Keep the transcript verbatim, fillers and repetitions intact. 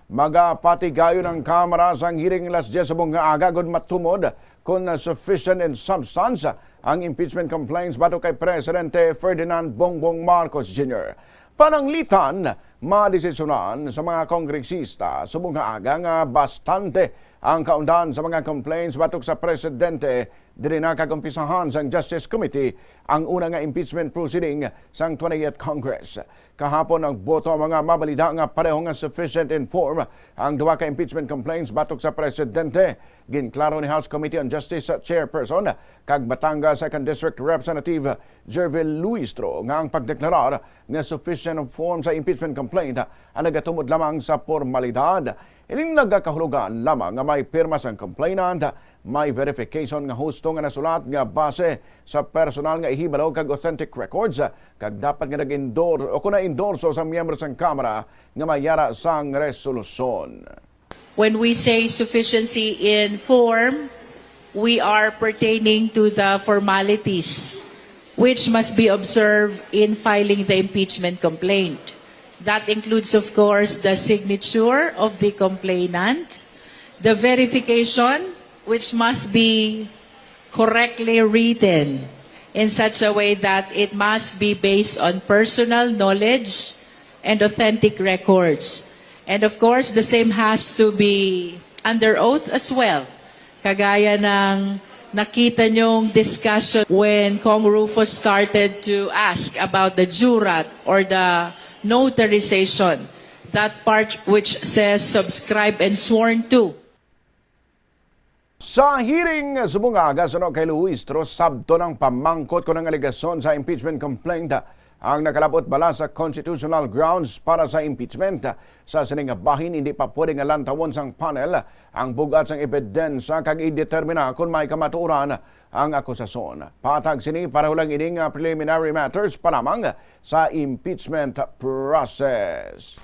Magapatigayon ang Kamara sang hearing alas diyes subong nga aga, agud matumod kon sufficient in substance ang impeachment complaints batok kay Presidente Ferdinand Bongbong Marcos Junior. Pananglitan, madesisyonan sa mga kongresista subong nga aga nga bastante ang kaundan sa mga complaints batok sa presidente. Diri na kag umpisahan sang Justice Committee ang una nga impeachment proceeding sang twentieth Congress. Kahapon, nagboto ang mga mabalita nga pareho nga sufficient in form ang duha ka impeachment complaints batok sa presidente. Ginklaro ni House Committee on Justice Chairperson kag Batangas Second District Representative Gervil Luistro nga ang pagdeklarar nga sufficient in form sa impeachment complaint ang nagatumod lamang sa pormalidad. Ining nagakahulugan lamang nga may pirma sang complainant, may verification nga husto nga nasulat nga base sa personal nga ihibalo kag authentic records, kag dapat nga nag-endorse o kon na-endorso sa miyembro sang Kamara nga may yara sang resolusyon. When we say sufficiency in form, we are pertaining to the formalities which must be observed in filing the impeachment complaint. That includes, of course, the signature of the complainant, the verification, which must be correctly written in such a way that it must be based on personal knowledge and authentic records. And of course, the same has to be under oath as well. Kagaya ng nakita niyong discussion when Cong Rufus started to ask about the jurat or the notarization, that part which says subscribe and sworn to. Sa hearing subong nga aga suno kay Luistro, sabton ang pamangkot kon ang alegasyon sa impeachment complaint ang nakalabot bala sa constitutional grounds para sa impeachment. Sa sini nga bahin, hindi pa pwede nga lantawon sang panel ang bug-at sang ebidensya kag idetermina kon may kamatuoran ang akusasyon. Patag sini, pareho lang ini nga preliminary matters pa lamang sa impeachment process.